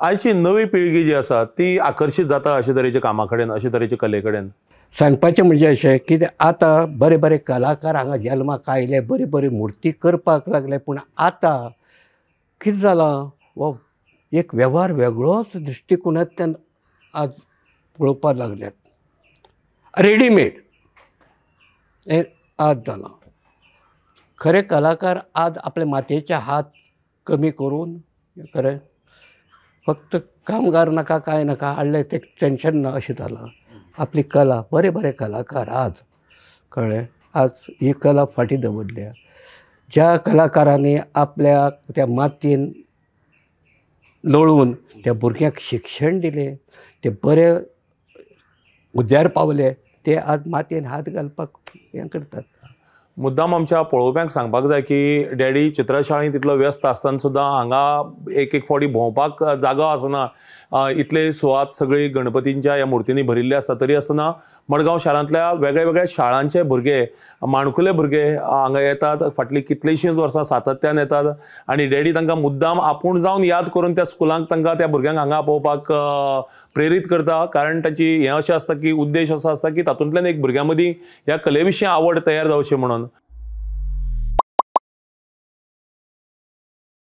आयची नवी पिळगी जी आसा ती आकर्शीत जाता अशे तरेच्या कामा कडेन, अशे तरेचे कले कडेन. सांगपाचें म्हणजे अशें की आतां बरे बरे कलाकार हांगा जल्माक आयले, बरी बरी मुर्ती करपाक लागले, पूण आतां कितें जालां, हो एक वेव्हार वेगळोच दृश्टिकोनांतल्यान आज पळोवपाक लागल्यात. रेडीमेड हें आज जालां. खरे कलाकार आज आपले मातयेचे हात कमी करून खरें फक्त कामगार नाका कांय नाका हाडलें तें टेंशन ना अशें जालां. आपली कला बरे बरे कलाकार आज कळ्ळें आज ही कला फाटीं दवरल्या. ज्या कलाकारांनी आपल्या त्या मातयेन लोळून त्या भुरग्यांक शिक्षण दिलें, ते बरे हुद्द्यार पावले, ते आज मातयेन हात घालपाक हें करतात. मुद्दाम आमच्या पळोवप्यांक सांगपाक जाय की डॅडी चित्रशाळेंत इतलो व्यस्त आसतना सुद्दां हांगा एक एक फावटी भोंवपाक जागो आसना, इतले सुवात सगळी गणपतींच्या ह्या मुर्तींनी भरिल्ली आसता, तरी आसतना मडगांव शारांतल्या वेगळ्या वेगळ्या शाळांचे भुरगे, माणकुले भुरगे हांगा येतात, फाटलीं कितलींशींच वर्सां सातत्यान येतात आनी डॅडी तांकां मुद्दाम आपूण जावन याद करून त्या स्कुलांक तांकां त्या भुरग्यांक हांगा आपोवपाक प्रेरीत करता. कारण ताची हें अशें आसता की उद्देश असो आसता की तातूंतल्यान एक भुरग्यां मदीं ह्या कले विशीं आवड तयार जावची म्हणून.